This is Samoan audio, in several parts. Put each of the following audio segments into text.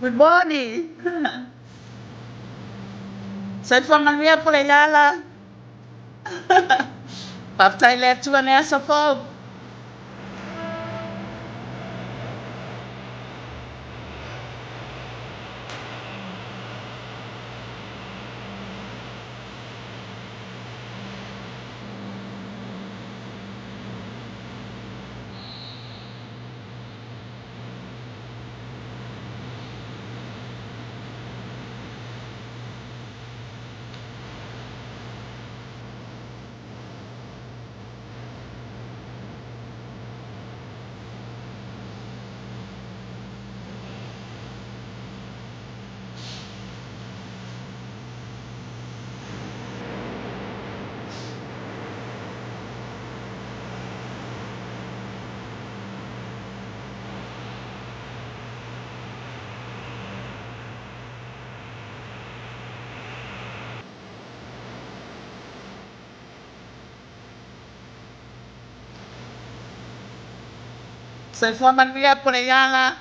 Good morning. Soifua manuia Puleiala. Faafetai i le Atua i lenei aso fou. Soifua manuia Puleiala.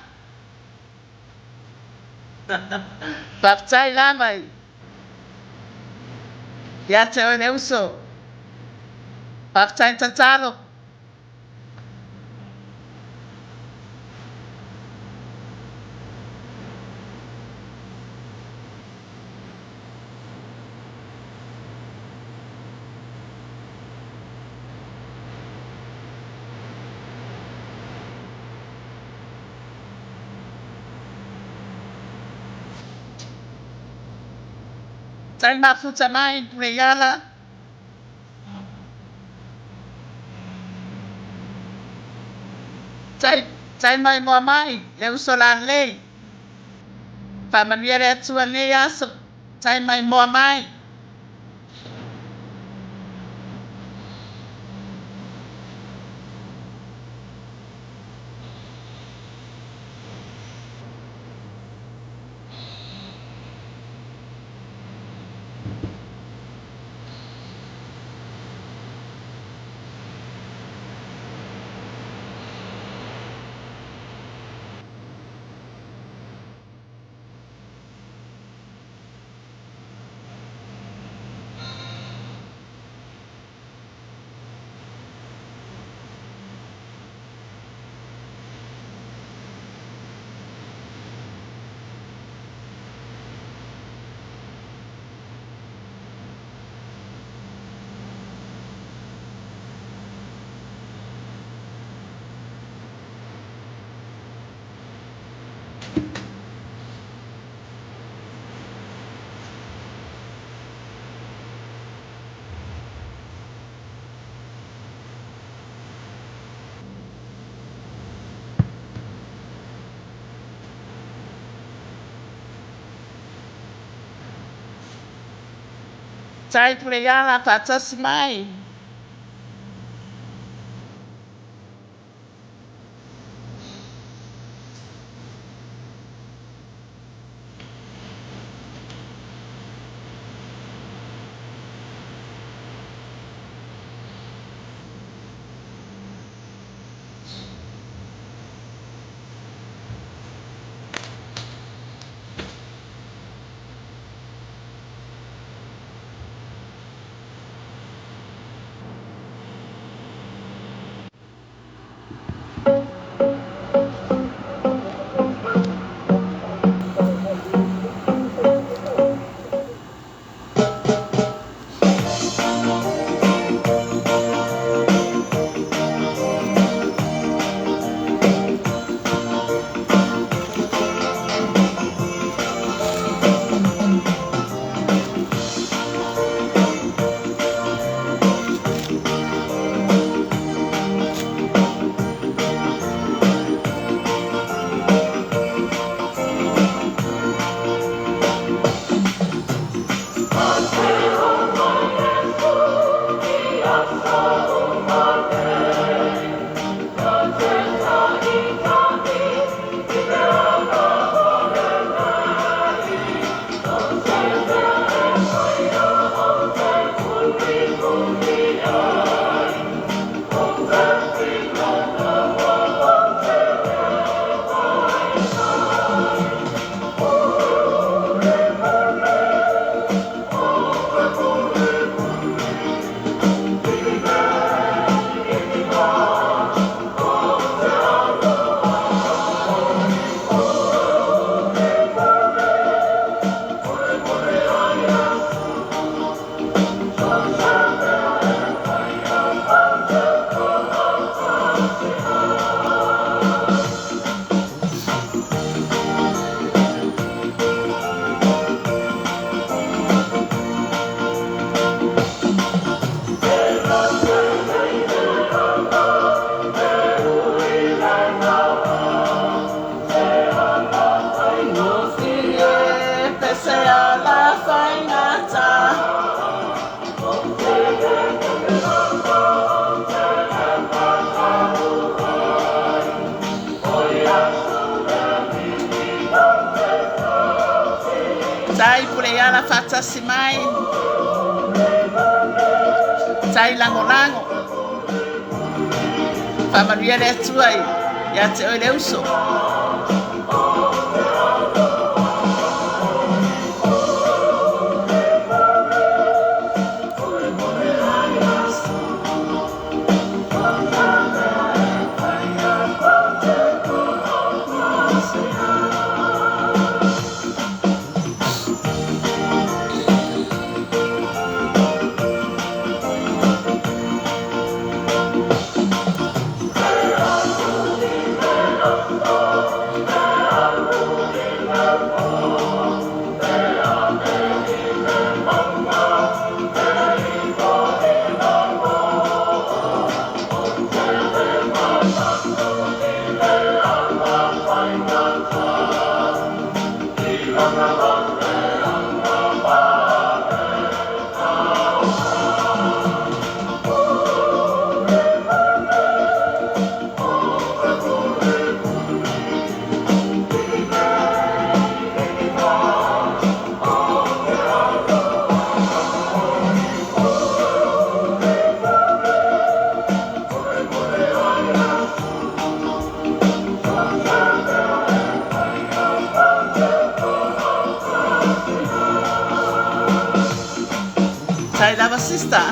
Faafetai lava ia te oe le uso. Faafetai tatalo. Tai mafuta mai Puleiala. Tai, tai maimoa mai le uso lalelei. Faamanuia le Atua i lenei aso. Tai maimoa mai. Tai Puleiala faatasi mai. ala faigata. Tai pule ala faatasi mai. Tai lagolago. Faamanuia le Atua ia te oe le uso. Tai lava sister.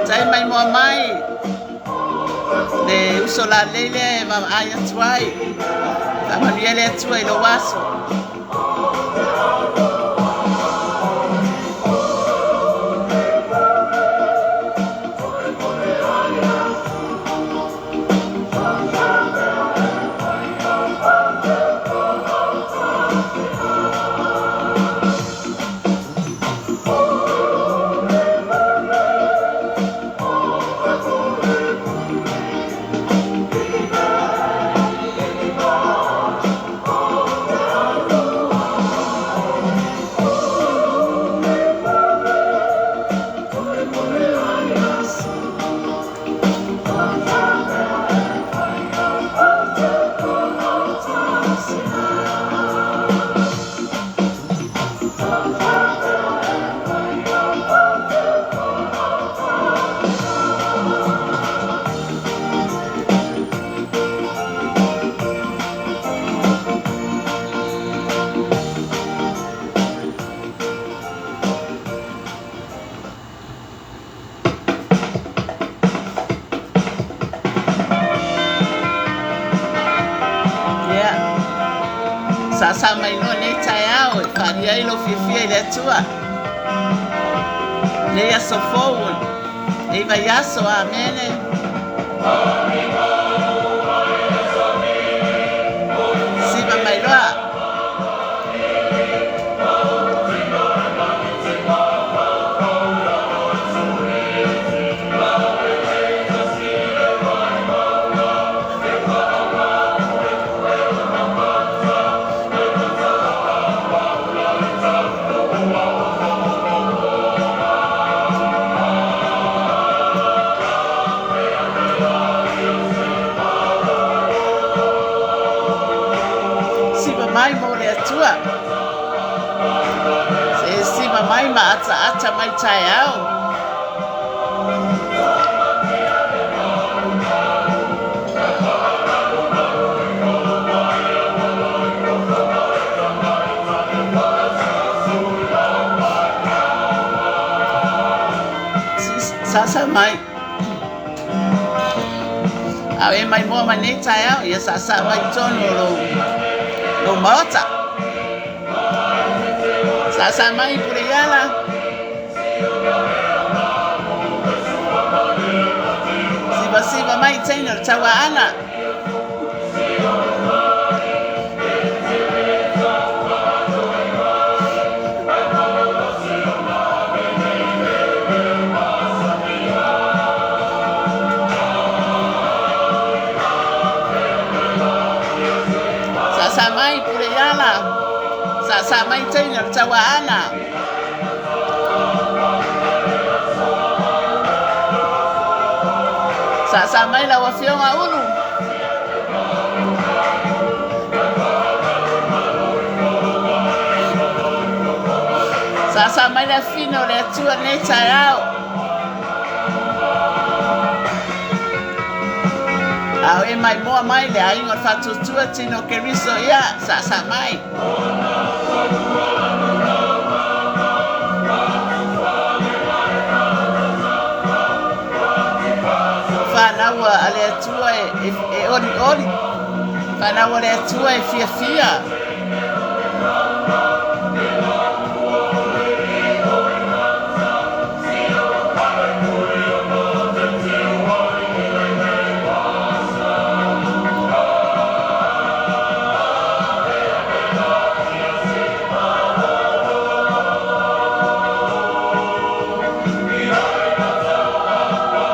Tai mai moa mai. Le uso la lele e vaavaai atu ai. Faamanuia le Atua i lou aso. Ia, sasa mai loa lenei taeao e faaalia ai lou fiafia i le Atua. Lenei aso fou, lenei vaiaso, amene. Siva mai loa. Siva mai mo le Atua. Se siva mai ma ataata mai taeao. Sasa mai. A o e maimoa mai nei taeao, ia saasaa mai i totonu o lou, lou maota. Saasaa mai Puleiala. Sivasiva mai teine o le tauaana. Saasaa mai Puleiala. Saasaa mai teine o le tauaana. Saasaa mai lau afioga Ulu. Saasaa mai le afine o le Atua nei taeao. A o e maimoa mai le aiga o le Faatuatua Tino Keriso ia, saasaa mai. Fanau a le Atua e, e, e olioli. Fanau a le Atua e fiafia.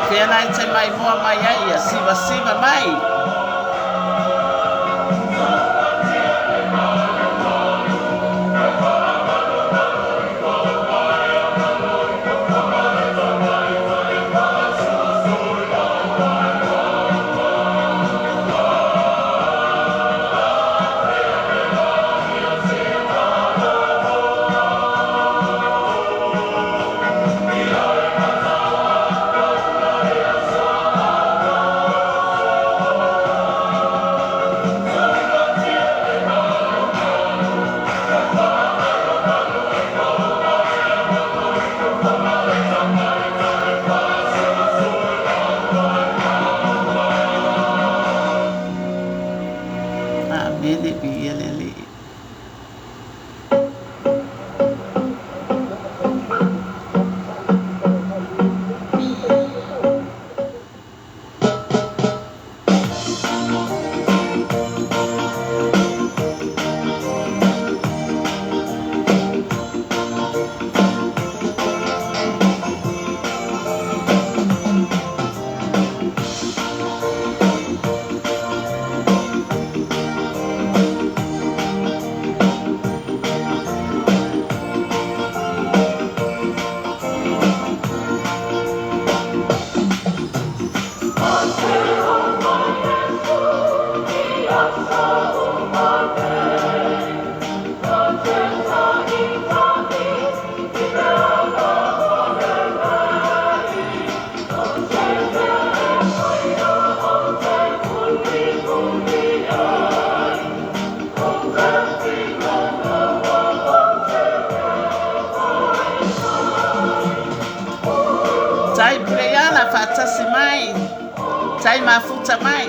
Fea la e te maimoa mai ai ia sivasiva mai. Amene, viia le Alii. Tai Puleiala faatasi mai, tai mafuta mai.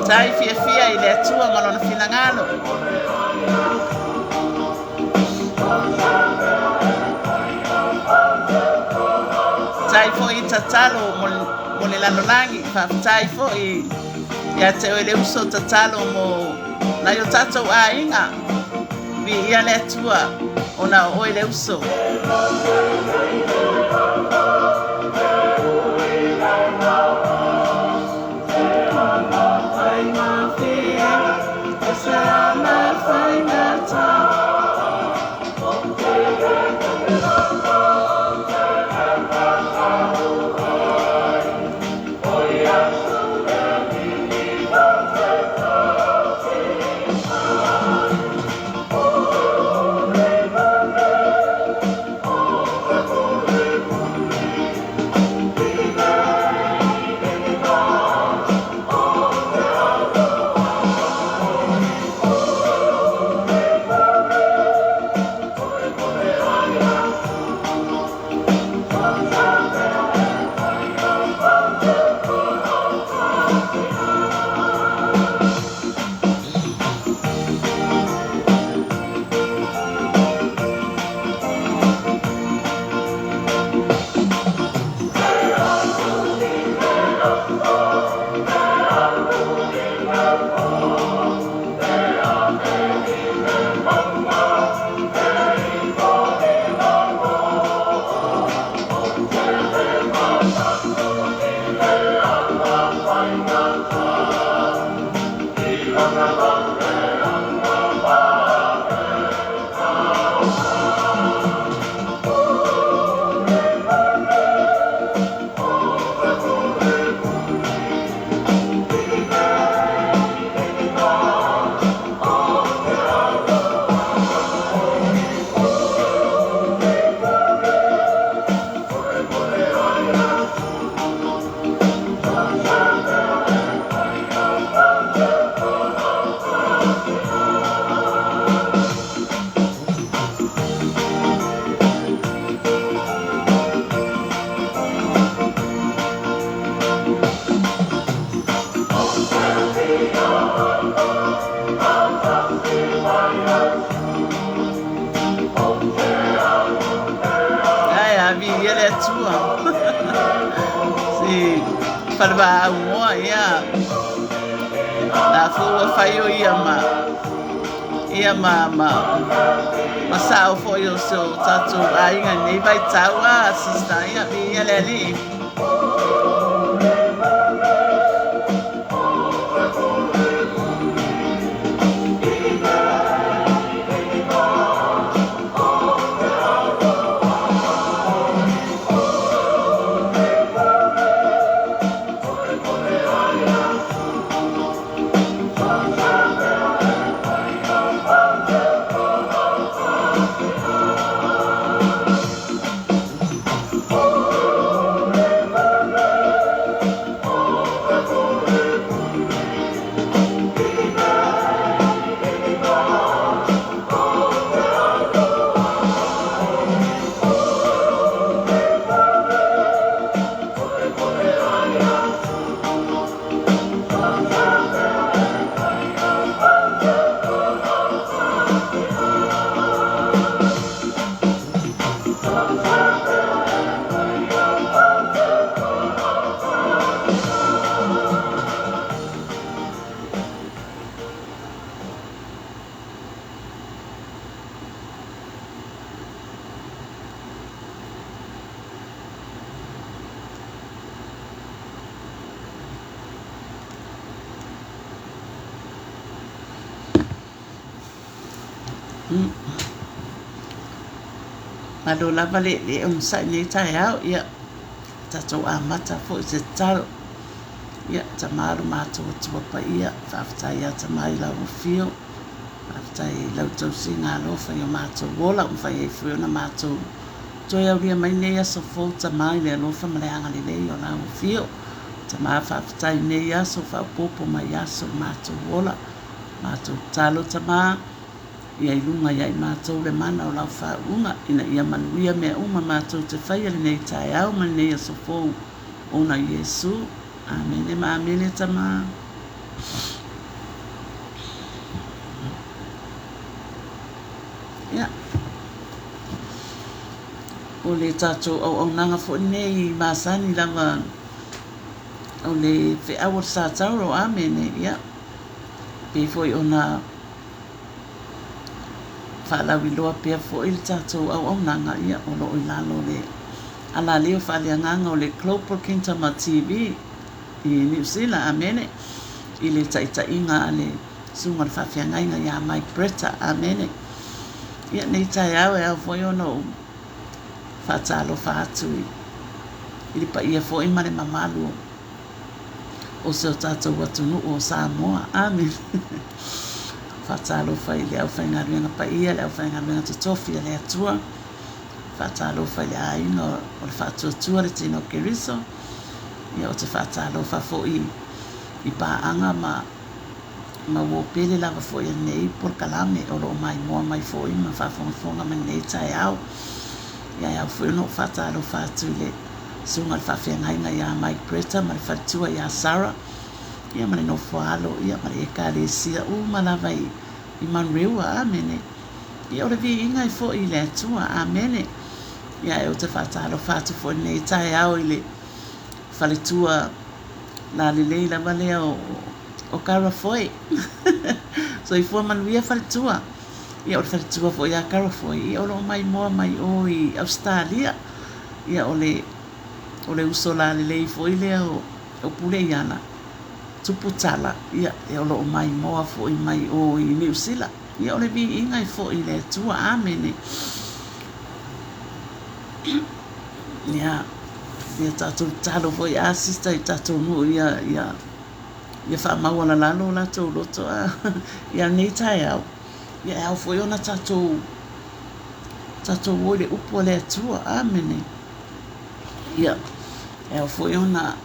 Tai fiafia i le Atua ma lona finagalo. Tai foi tatalo mo le lalolagi. Faafetai foi ia te oe le uso tatalo mo nai o tatou aiga. Viia le Atua ona o oe le uso. Falevaaumoa, ia. La foi ua fai o ia ma ia ma ma ma sao foi o se o tatou aiga i lenei vaitau a sister ia viia le Alii. Malo lava le le onosai i lenei taeao, ia tatou amata foi se tatalo. Ia Tama lo matou Atua Paia, faafetai ia Tama i lau afio, faafetai i lau tausiga alofa i o matou ola ua mafai ai foi ona matou toe aulia mai lenei aso fou Tama i le alofa ma le agalelei o lau afio. Tama faafetai i lenei aso faaopoopo mai aso o matou ola. Matou tatalo Tama ia i luga ia i matou le mana o lau faauuga ina ia manuia mea uma matou te faia lenei taeao ma lenei aso fou ona Iesu. Amene ma amene Tama. Ia. O le tatou auaunaga foi lenei masani lava o le feau o le Satauro. Amene. Ia. Pei foi ona faalauiloa pea foi le tatou auaunaga, ia, o lo o i lalo o le alaleo faaleagaga o le Global Kingdom TV i Niu Sila, amene, i le taitaiga a le Susuga o le Faafeagaiga ia Mike Bretta, amene. Ia, nei taeao e ao foi ona ou faatalofa atu i le paia foi ma le mamalu o si o tatou atunuu o Samoa. Amene. Faatalofa i le aufaigaluega paia, le aufaigaluega totofi a le Atua. Faatalofa i le aiga o le Faatuatua le Tino Keriso. Ia ou te faatalofa foi i paaga ma ma uo pele lava foi a lenei polokalame o lo o maimoa mai foi ma faafogafoga mai lenei taeao. Ia e ao foi ona ou faatalofa atu i le susuga i le faafeagaiga ia Mike Bretta ma le faletua ia Sarah, ia ma le nofo a alo, ia ma le Ekalesia uma lava i Manureua. Amene. Ia o le viiga e foi i le Atua. Amene. Ia e ou te faatalofa atu foi i lenei taeao i le faletua lalelei lava lea o o Karafoe. Soifua manuia faletua. Ia o le faletua foi ia Karafoe, ia o lo o maimoa mai o i Ausetalia. Ia o le o le uso lalelei foi lea o o Puleiala, Tuputala, ia o lo o maimoa foi mai o i Niu Sila. Ia o le viiga e foi i le Atua. Amene. Ia, ia tatou tatalo foi a sister i tatou nuu ia ia ia faamaualalalo o latou loto a ia lenei taeao. Ia e ao foi ona tatou tatou o i le upu a le Atua. Amene. Ia, e ao foi ona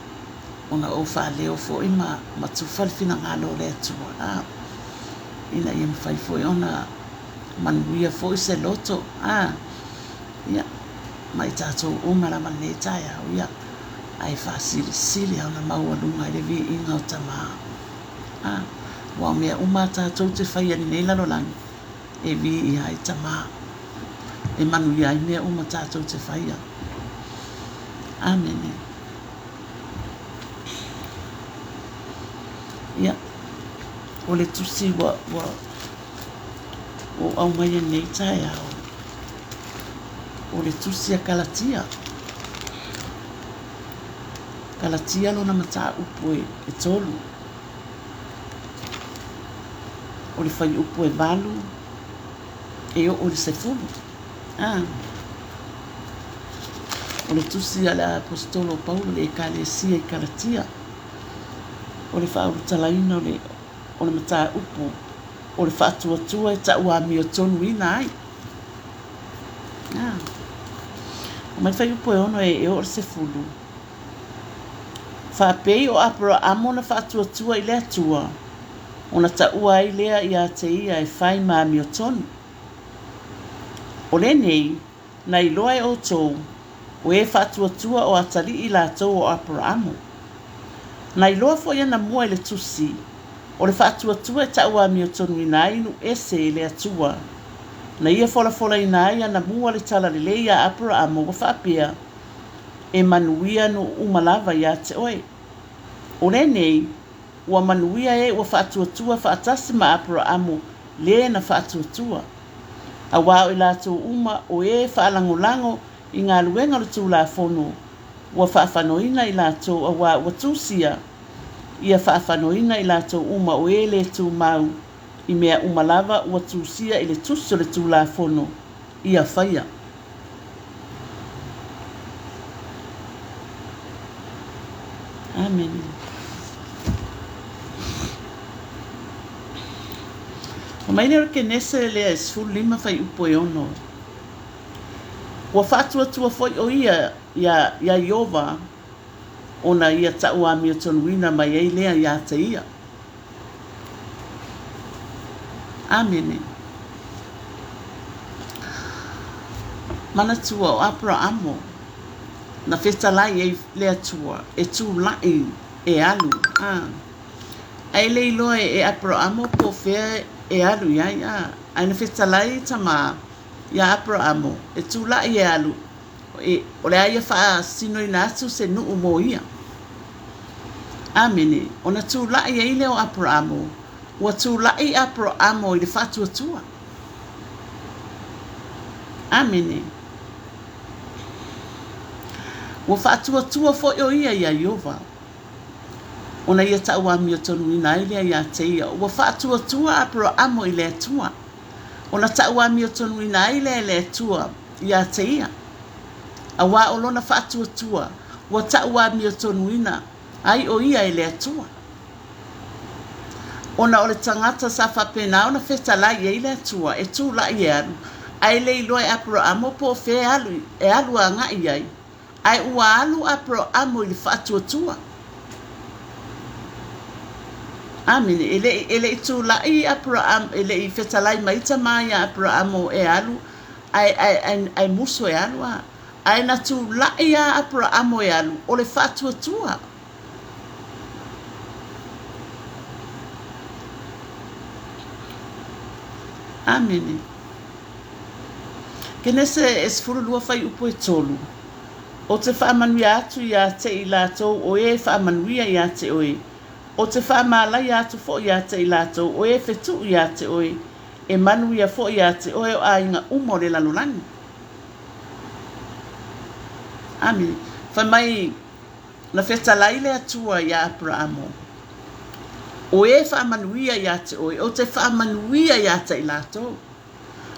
ona ou faaleo foi ma ma tufa le finagalo o le Atua a ina ia mafai foi ona manuia foi se loto a ia ma i tatou uma lava lenei taeao ia ae faasilisili ona maualuga i le viiga o Tama a aua o mea uma a tatou te faia i lenei lalolagi e viia ai Tama e manuia ai mea uma tatou te faia. Amene. Ia, o le tusi ua, ua, ua ou aumaia nei taeao, o le tusi a Kalatia. Kalatia lona mataupu e, e tolu. O le fuaiupu e valu e oo i le sefulu. A. O le tusi a le Aposetolo o Paulo i le Ekalesia i Kalatia. O le faaulutalaina o le, o le mataupu o le faatuatua e tauamiotonuina ai. A. Mai le fuaiupu e ono e oo i le sefulu. Faapei o Aperaamo na faatuatua i le Atua, ona taua ai lea ia te ia e fai ma amiotonu. O lenei, na iloa e outou, o e faatuatua o atalii latou o Aperaamo. Na iloa foi anamua i le Tusi, o le faatuatua e tauamiotonuina ai nuu ese e le Atua, na ia folafolaina ai anamua le talalelei ia Aperaamo ua faapea, E manuia nuu uma lava ia te oe. O lenei, ua manuia e ua faatuatua faatasi ma Aperaamo le na faatuatua. Auā o i latou uma o e faalagolago i galuega o le Tulafono, ua faafanoina i latou auā ua tusia, ia faafanoina i latou uma o e le tumau i mea uma lava ua tusia i le Tusi o le Tulafono, ia faia. Amene. Fai mai lea o le Kenese lea e 15 fuaiupu e ono. Ua faatuatua foi ʻo ia iā, iā Ieova ona ia tauamiotonuina mai ai lea iā te ia. Amene. Manatua o Aperaamo na fetalai ai le Atua e tulaʻi e alu, a. Ae le iloa e Aperaamo po o fea e alu i ai, a. Ae na fetalai tamā iā Aperaamo e tulaʻi e alu, e, o le a ia faasinoina atu se nuu mo ia. Amene. Ona tulaʻi ai lea o Aperaamo, ua tulaʻi Aperaamo i le faatuatua. Amene. Ua faatuatua foi ʻo ia iā Ieova, ona ia tauamiotonuina ai lea iā te ia. Ua faatuatua Aperaamo i le Atua, ona tauamiotonuina ai lea e le Atua iā te ia. Auā o lona faatuatua, ua tauamiotonuina ai ʻo ia e le Atua. Ona o le tagata sa faapena ona fetalai i ai le Atua e tulaʻi e alu, ae le iloa e Aperaamo po o fea e alu, e alu agai i ai, ae ua alu Aperaamo i le faatuatua. Amene. E le i, e le i tulaʻi Aperaamo, e le i fetalai mai tamā iā Aperaamo e alu, ae, ae, ae, ae musu e alu, a. Ae na tulaʻi a Aperaamo e alu, o le faatuatua. Amene. Kenese e 12 fuaiupu e tolu. Ou te faamanuia atu iā te i latou o e faamanuia iā te oe, ou te faamalaia atu foi iā te i latou o e fetuʻu iā te oe, e manuia foi iā te oe o aiga uma o le lalolagi. Amene. Fai mai Na fetalai le Atua iā Aperaamo, O e faamanuia iā te oe, ou te faamanuia iā te i latou.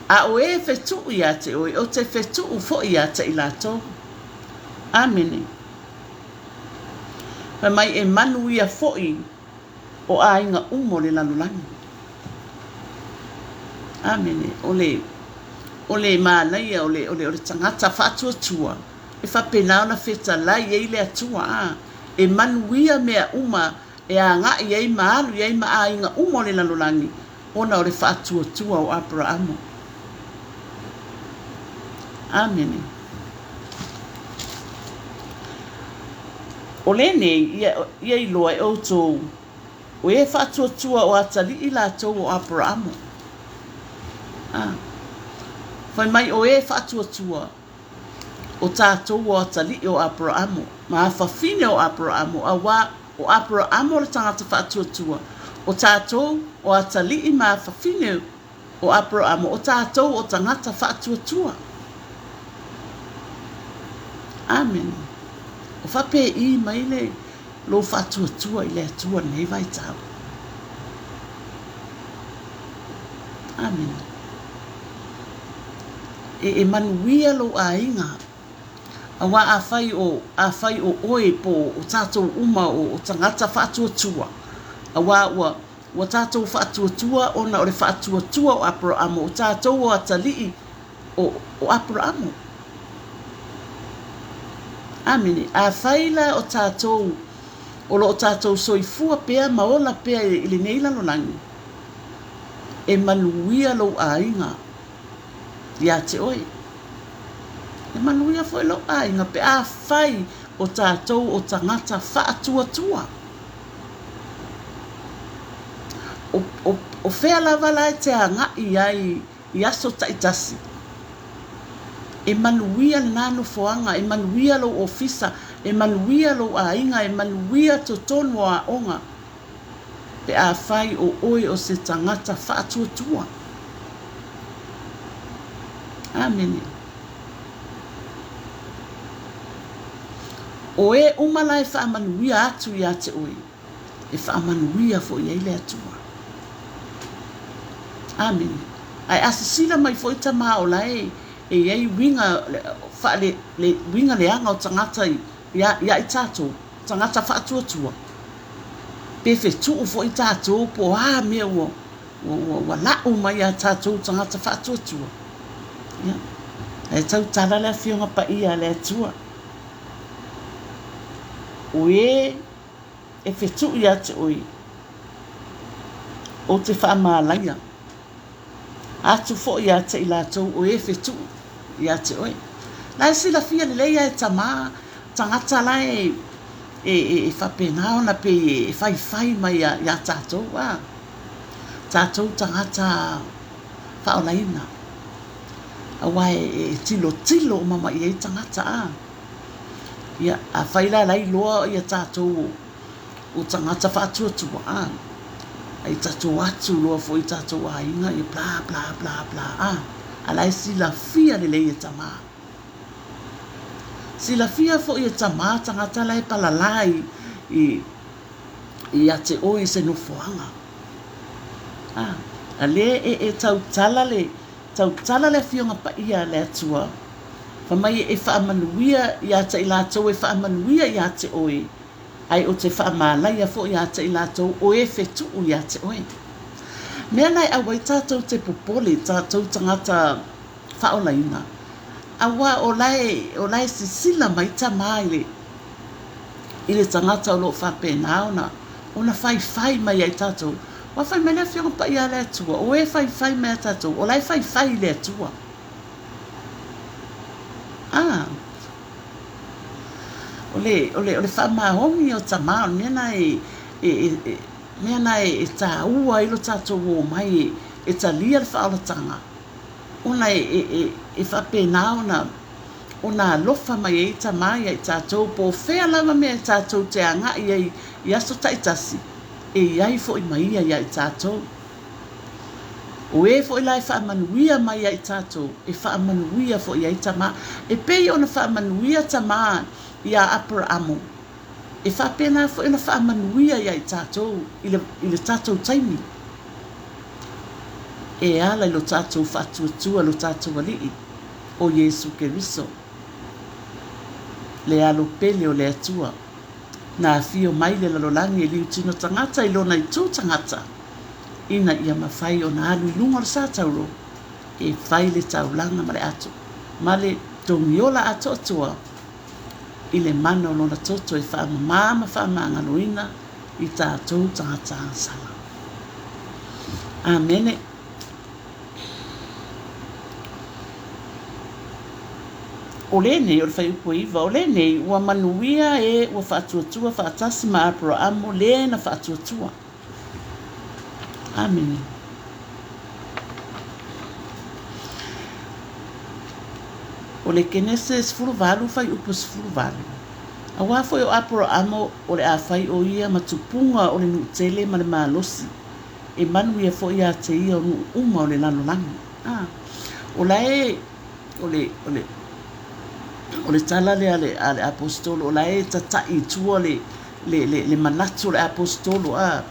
A o e fetuʻu iā te oe, ou te fetuʻu foʻi iā te i latou. Amene. Fai mai e manuia foʻi o aiga uma o le lalolagi. Amene. O le, o le manaia o le, o le, o le tagata faatuatua, E faapena ona fetalai ai le Atua, a e manuia mea uma e agai ai ma alu i ai ma aiga uma o le lalolagi, ona o le faatuatua o Aperaamo. Amene. O lenei, ia, ia iloa e outou, o e faatuatua o atalii latou o Aperaamo. A. Fai mai o e faatuatua, o tatou o atalii o Aperaamo, ma afafine o Aperaamo, auā. O Aperaamo le tagata faatuatua, o tatou o atalii ma afafine o Aperaamo, o tatou o tagata faatuatua. Amene. O faapēi mai le lou faatuatua i le Atua i lenei vaitau. Amene. E, e manuia lou aiga. Aua afai o, afai o oe po o tatou uma o, o tagata faatuatua, aua ua, ua tatou faatuatua ona o le faatuatua o Aperaamo, o tatou o atalii o, o Aperaamo. Amene. Afai la o tatou o lo o tatou soifua pea ma ola pea i lenei lalolagi, e manuia lou aiga ia te oe. E manuia foi lou aiga pe afai o tatou o tagata faatuatua. O, o, o fea lava la e te agai ai i aso taitasi? E manuia lena nofoaga, e manuia lou ofisa, e manuia lou aiga, e manuia totonu o aoga. Pe afai o oe o se tagata faatuatua. Amene. O e uma la e faamanuia atu ia te oe, e faamanuia foi ai le Atua. Amene. Ae a sisila mai foi tama o la e e i ai uiga faale le uiga leaga o tagata i ia ia i tatou, tagata faatuatua, pe fetuu foi tatou po o a mea ua ua ua ua la'u mai ia tatou tagata faatuatua. Ia, ae tautala le Afioga Paia a le Atua, o e e fetuu ia te oe, ou te faamalaia atu foi ia te i latou o e fetuu ia te oe. La e silafia lelei lava e tama tagata la e e, e, e faapena ona pei e faifai mai ia, ia tatou, a tatou tagata faaolaina. Aua e, e tilotilo uma mai i ai tagata, a. Ia, afai la la iloa ia tatou o tagata faatuatua, a, ai tatou atu loa foi i tatou aiga, ia bla bla bla bla, a, a la e silafia lelei e tama. Silafia foi e tama tagata la e palala i, i, ia te oe i se nofoaga. A, a le e, e tautala le, tautala le Afioga Paia a le Atua, fai mai e faamanuia ia te i latou e faamanuia ia te oe, ae ou te faamalaia foi ia te i latou o e fetuu ia te oe. Mea la e aua ai tatou te popole, tatou tagata faaolaina, aua o la e, o la e sisila mai tama i le, i le tagata o lo o faapena ona, ona faifai mai ai tatou. Ua fai mai le Afioga Paia a le Atua, o e faifai mai a tatou, o la e faifai i le Atua. Ah, o le, o le, o le faamaoni o tama, o le mea na e, e, e, mea na e, e tāua ai lo tatou omai e, e talia le faaolataga, ona e, e, e, e faapena ona, ona alofa mai ai tama ia i tatou, po o fea lava mea e tatou te agai ai i aso taitasi, e i ai foi ma ia ia i tatou. O e foi la e faamanuia mai ia i tatou, e faamanuia foi ai tama. E pei ona faamanuia tama iā Aperaamo, e faapena foi ona faamanuia ia i tatou i le, i le tatou taimi e ala i lo tatou faatuatua lo tatou Alii, o Iesu Keriso, le Alo pele o le Atua, na afio mai le lalolagi e liutino tagata i lona itu tagata, ina ia mafai ona alu i luga o le satauro e fai le taulaga ma le ato, ma le togiola atoatoa i le mana o lona toto e faamamā ma faamagaloina i tatou tagata agasala. Amene. O lenei, o le fuaiupu e 9, o lenei ua manuia e ua faatuatua faatasi ma Aperaamo le na faatuatua. Amene. O le Kenese 18, fuaiupu 18. Auā foi o Aporoamo o le a fai o ia ma tupuga o le nuu tele ma le malosi, e manuia foi ia te ia o nuu uma o le lalolagi. A, o la e, o le, o le, o le tala lea a le, a le Aposetolo, o la e tata'i i tua le, le, le, le manatu o le Aposetolo, a,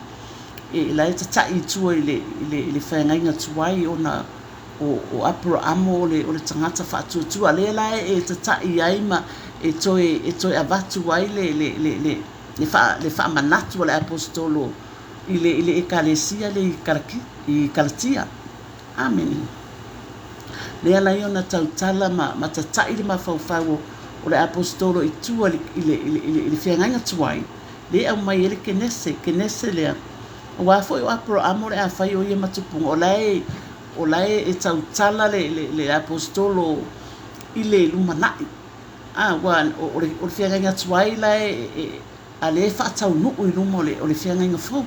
e, la e tata'i i tua i le, i le, i le feagaiga tuai ona o, o Aporoamo o le, o le tagata faatuatua, lea la e tata'i ai ma e toe, e toe avatu ai le, le, le, le, le, faa, le faamanatu a le Aposetolo i le, i le Ekalesia lea i Kalaki, i Kalatia. Amene. Lea la ona tautala ma, ma tata'i le mafaufau o, o le Aposetolo i tua i le, i le, i le, i le feagaiga tuai, lea e aumai ai le Kenese, Kenese lea, Aua foi o Aporoamo le a fai o ia matupuga, o la e, o la e, e tautala le, le, le Aposetolo i le lumanaʻi. A, ua, o, o le, o le feagaiga tuai la e, e, a lea e faataunuu i luma o le, o le feagaiga fou.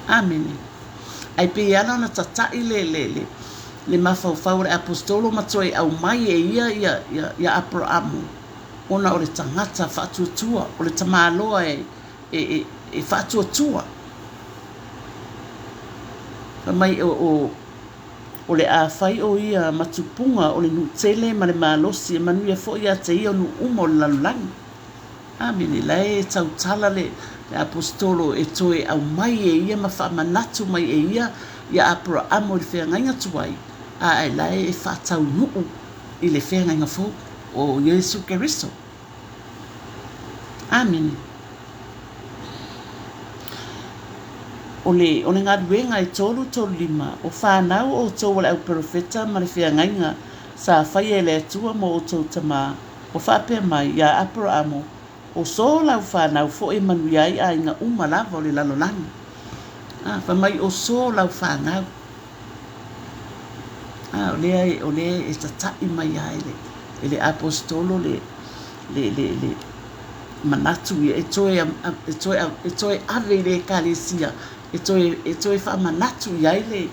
Amene. Ae pei e ala ona tataʻi le, le, le, le mafaufau o le Aposetolo ma toe aumai e ia, ia, ia, ia Aporoamo, ona o le tagata faatuatua, o le tamaloa e, e, e, e faatuatua. Fai mai o, o, o le a fai o ia matupuga o le nuu tele ma le malosi e manuia foi ia te ia o nuu uma o le lalolagi. Amene. La e tautala le, le Aposetolo e toe aumai e ia ma faamanatu mai e ia ia Aporoamo i le feagaiga tuai, a e la e faataunuu i le feagaiga fou o Iesu Keriso. Amene. O le, o le galuega e 3 3 5, o fanau outou a le auperofeta ma le feagaiga sa faia e le Atua mo outou tamā, ua faapea mai iā Aporoamo, O so lau fanau foi e manuia ai aiga uma lava o le lalolagi. A, fai mai o so lau fanau. A, o lea, o lea e tataʻi mai lava e le, e le Aposetolo le, le, le, le manatu ia e toe, e toe, e toe ave i le Ekalesia, e toe, e toe faamanatu i ai le,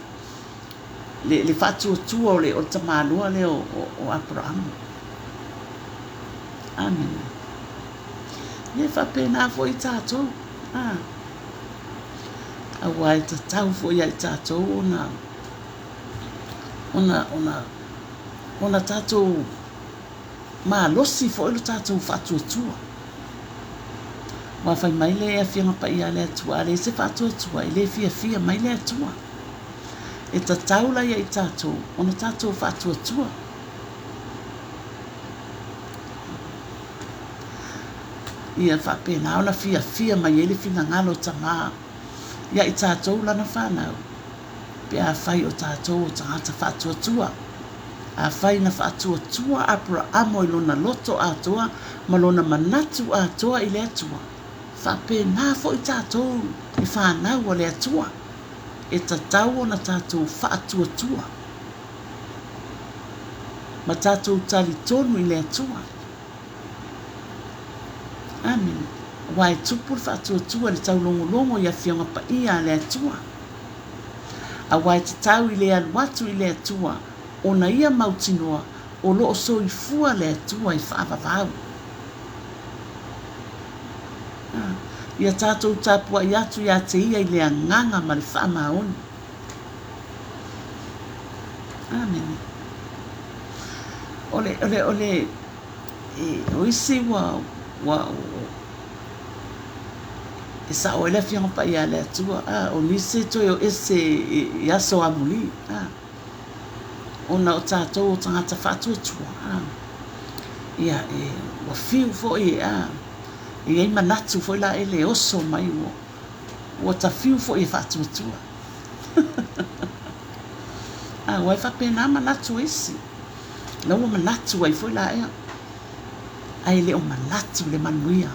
le, le faatuatua o le, o le tamaloa lea o, o, o Aperaamo. Amene. Ia e faapena foi tatou. A. Aua e tatau foi ia i tatou ona, ona, ona, ona tatou malosi foi lo tatou faatuatua. Aua fai mai le Afioga Paia a le Atua, a leai se faatuatua, e le fiafia mai le Atua. E tatau la ia i tatou ona tatou faatuatua. Ia faapena ona fiafia mai ai le finagalo o Tama ia i tatou lana fanau, pe afai o tatou o tagata faatuatua. Afai na faatuatua Aperaamo i lona loto atoa ma lona manatu atoa i le Atua, faapena foi tatou i fanau a le Atua, e tatau ona tatou faatuatua ma tatou talitonu i le Atua. Amene. Aua e tupu le faatuatua i le taulogologo i Afioga Paia a le Atua. Aua e tatau i le alu atu i le Atua ona ia mautinoa o lo o soifua le Atua e faavavau. Ia tatou tapuai atu ia te Ia i le agaga ma le faamaoni. Amene. O le, o le, o le, e, o isi ua, ua, e sao ai le Afioga Paia a le Atua, a, o nisi e toe o ese i, i aso amuli, a, ona o tatou o tagata faatuatua, a, ia, e, ua fiu foi, a, e i ai manatu foi la ele e oso mai, ua, ua ta fiu foi e faatuatua. A, ua e faapena manatu o isi. La ua manatu ai foi la ea. Ae le o manatu le manuia.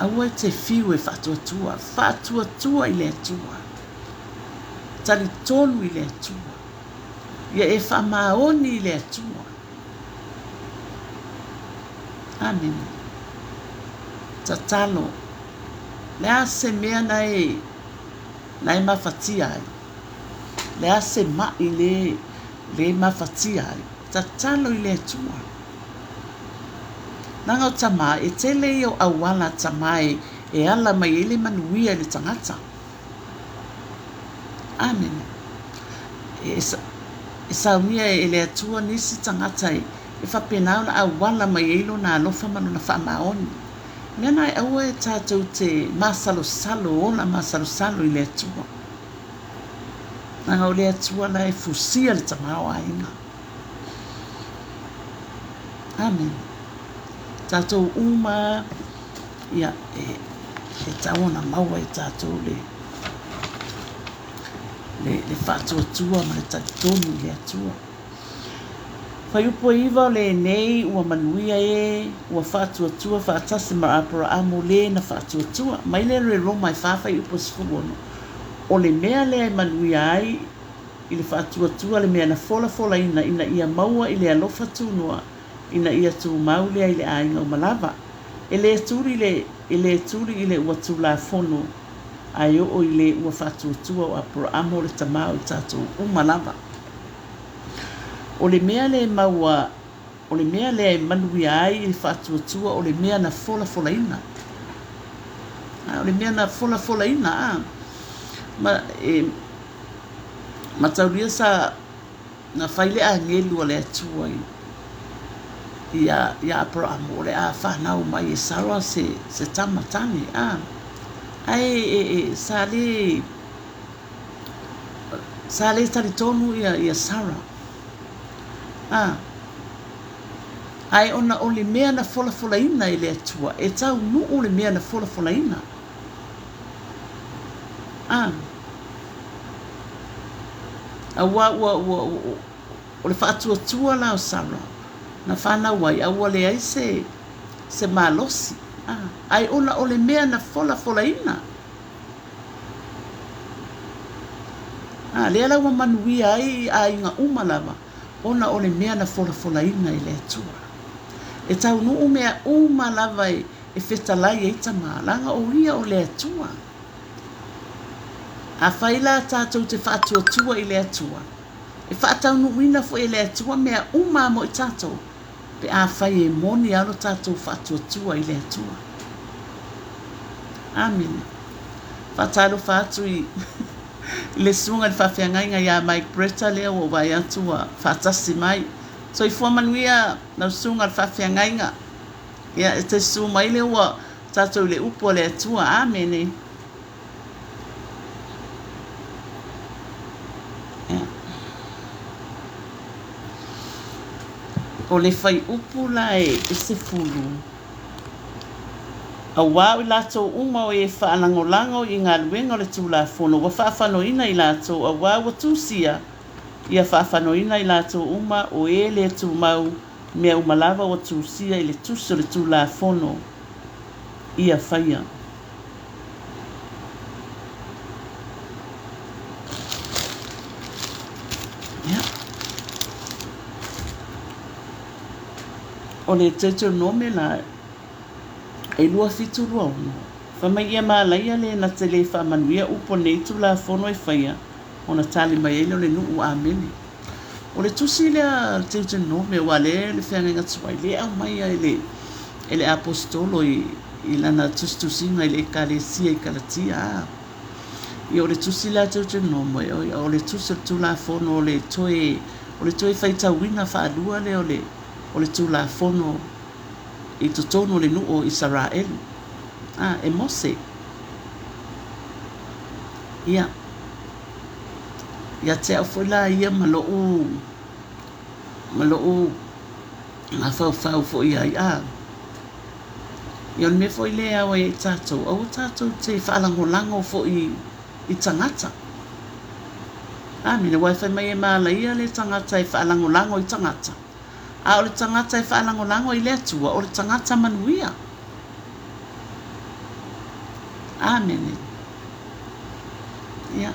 Aua e te fiu e faatuatua. Faatuatua i le Atua. Talitonu i le Atua. Ia e faamaoni i le Atua. Amene. Tatalo. Le a se mea na e, na e mafatia ai? Le a se maʻi le, le mafatia ai? Tatalo i le Atua. Leaga o tama, e tele ia o auala a tama e e ala mai ai le manuia i le tagata. Amene. E, e saunia e le Atua nisi tagata e, e faapena ona auala mai ai lona alofa ma lona faamaoni. Mea na e aua e tatou te masalosalo, ola masalosalo i le Atua. Leaga o le Atua la e fusia le tamaoaiga. Amene. Tatou uma ia e, e tau ona maua e tatou le, le, le faatuatua ma le talitonu i le Atua. Fuaiupu e 9 o lenei ua manuia e ua faatuatua faatasi ma Aperaamu le na faatuatua. Mai lea le Roma e 4 fuaiupu e 16. O le mea lea e manuia ai i le faatuatua le mea na folafolaina ina ia maua i le alofa tunoa ina ia tumau lea i le aiga uma lava. E le tuli le, e le tuli i le ua tulafono ae oo i le ua faatuatua o Aperaamu o le tama o i tatou uma lava. O le mea lea e maua, o le mea lea e manuia ai i le faatuatua o le mea na folafolaina. A, o le mea na folafolaina, a. Ma e mataulia sa na fai le agelu a le Atua i ia ia Aperaamu o le a fanau mai e Sara se se tama tane, a. Ae e, e, sa le Sa le talitonu ia ia Sara. A, ae ona o le mea na folafolaina e le Atua, e taunuu le mea na folafolaina. A, aua ua, ua, ua, o le faatuatua la o Sara na fanau ai, a ua leai se, se malosi. A, ae ona o le mea na folafolaina. A, lea la ua manuia ai i aiga uma lava, ona o le mea na folafolaina e le Atua. E taunuu mea uma lava e, e fetalai ai tama, leaga o ia o le Atua. Afai la tatou te faatuatua i le Atua, e faataunuuina foi e le Atua mea uma mo i tatou, pe afai e moni lava lo tatou faatuatua i le Atua. Amene. Faatalofa atu i le susuga i le faafeagaiga ia Mike Bretta lea ua ou vaai atu ua faatasi mai. Soifua manuia lau susuga i le faafeagaiga. Ia, e te susu mai lea ua tatou i le upu a le Atua. Amene. O le fuaiupu la e 10, Auā o i latou uma o e faalagolago i galuega o le Tulafono, ua faafanoina i latou, auā ua tusia, ia faafanoina i latou uma o e le tumau mea uma lava ua tusia i le tusi o le Tulafono ia faia. Ia. O le Deuteronome la, e 2726, fai mai ia malaia le na te le faamanuia upu o nei Tulafono e faia, ona tali mai ai lea o le nuu. Amene. O le tusi lea a le Deuteronome, aua lea le feagaiga tuai, lea e aumaia e le, e le Aposetolo i, i lana tusitusiga i le Ekalesia i Kalatia. A. Ia o le tusi lea a Deuteronome, o le tusi o le Tulafono o le toe, o le toe faitauina faalua lea o le, o le Tulafono i totonu o le nuu o Isaraelu. A, e Mose. Ia, ia te au foi la ia ma lo'u, ma lo'u mafaufau foi i ai, a, ia o le mea foi lea e ao ai ia i tatou, aua tatou te faalagolago foi i tagata. Amene, aua e fai mai e malaia le tagata e faalagolago i tagata, a o le tagata e faalagolago i le Atua, o le tagata manuia. Amene. Ia.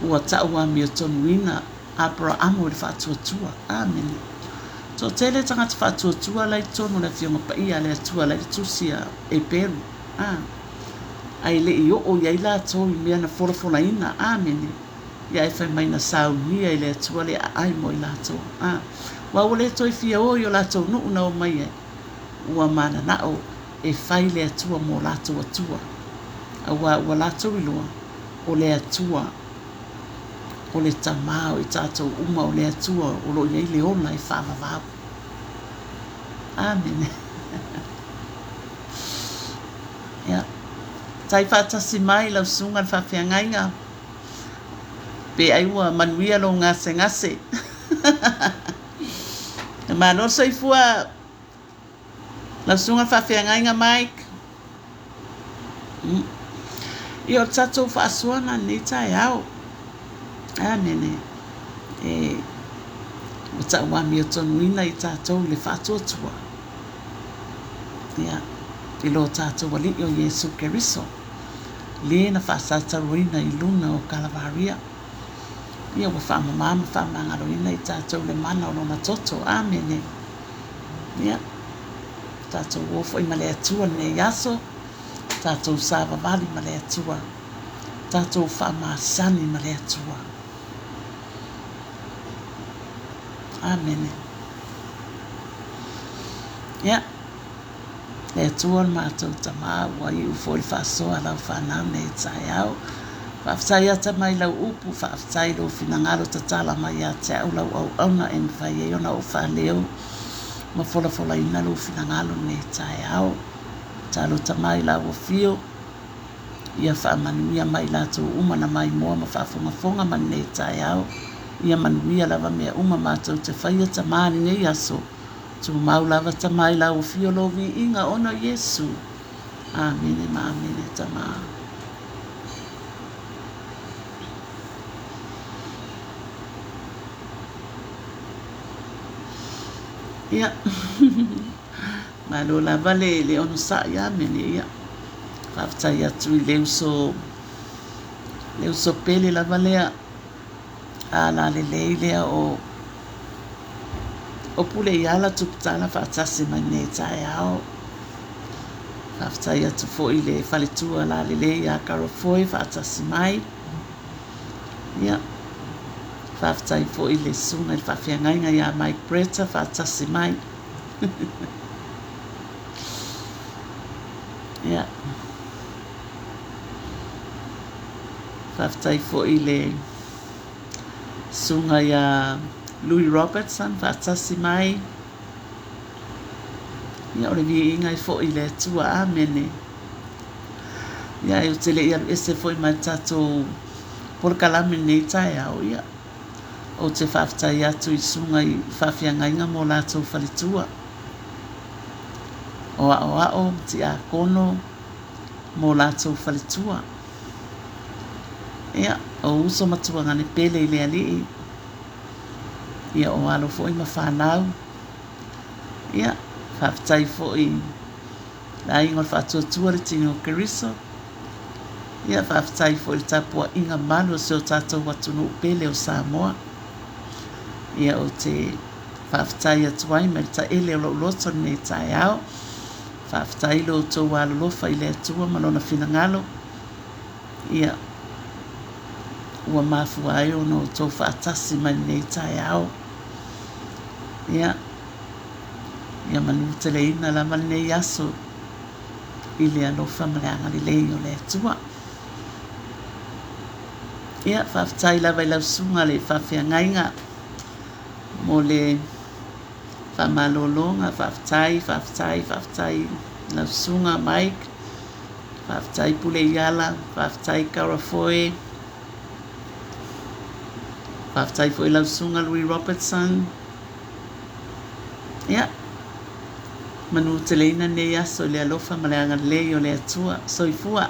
Ua ta'u amiotonuina Aperaamu i le faatuatua. Amene. Toatele tagata faatuatua la i totonu o le Afioga Paia a le Atua la i le Tusi a Eperu. A. Ae le i oo i ai latou i mea na folafolaina. Amene. Ia ae fai mai na saunia e le Atua le aai mo i latou. A, aua ua le toe fia o i o latou nuu na omai ai, ua mananao e fai le Atua mo latou Atua, auā ua latou iloa, o le Atua, o le Tama o i tatou uma, o le Atua o lo o i ai le ola e faavavau. Amene. Ia, tai faatasi mai lau susuga i le faafeagaiga, pe ai ua manuia lou gasegase. Malo le soifua lau susuga i le faafeagaiga Mike. Ia o le tatou faasoa lenei taeao. Amene. E ua tau amiotonuina i tatou i le faatuatua. Ia, i lo tatou Alii o Iesu Keriso, le na faasataroina i luna o Kalavaria. Ia ua faamama ma faamagaloina i tatou le mana o lona toto. Amene. Ia, tatou o foi ma le Atua lenei aso, tatou savavali ma le Atua, tatou faamasani ma le Atua. Amene. Ia, le Atua o le matou Tama, ua iu foi le faasoa a lau fanau nei taeao. Faafetai ata mai lau upu, faafetai lou finagalo tatala mai ia te au lau auauna e mafai ai ona ou faaleo ma folafolaina lou finagalo nei taeao. Talo mai lau afio, ia faamanuia mai latou uma na maimoa ma faafogafoga ma lenei taeao. Ia manuia lava mea uma matou te faia Tama lenei aso. Tumau lava Tama i lau afio lou viiga ona o Iesu. Amene ma amene Tama. Ia, malo lava le, le onosai, amene, ia. Faafetai atu i le uso, le uso pele lava lea, alalelei lea o, o Puleiala Tuputala faatasi mai nei taeao. Faafetai atu foi i le faletua lalelei ia Karafoe faatasi mai. Ia, faafetai foi i le susuga i le faafeagaiga ia Mike Bretta faatasi mai. Ia, faafetai foi i le susuga ia Louis Robertson faatasi mai. Ia, o le viiga e foi i le Atua. Amene. Ia, ou te le i alu ese foi mai le tatou polokalame i lenei taeao, ia, ou te faafetai atu i susuga i faafeagaiga ma o latou faletua, o aoao ma tiakono ma o latou faletua. Ia, o uso ma tuagane pele i le Alii, ia o alo foi ma fanau. Ia, faafetai foi i le aiga o le Faatuatua le Tino o Keriso. Ia, faafetai foi i le tapuaiga malu a si o tatou atunuu pele o Samoa. Ia, ou te faafetai atu ai mai le taele o lou loto i lenei taeao. Faafetai lo outou alolofa i le Atua ma Lona finagalo. Ia, ua mafua ai ona outou faatasi mai lenei taeao. Ia, ia manuteleina lava lenei aso i le alofa ma le agalelei o le Atua. Ia, faafetai lava i lau susuga le faafeagaiga mo le faamalologa. Faafetai, faafetai, faafetai lau susuga Mike. Faafetai Puleiala, faafetai Karafoe. Faafetai foi lau susuga Louis Robertson. Ia, manuteleina lenei aso i le alofa ma le agalelei o le Atua. Soifua.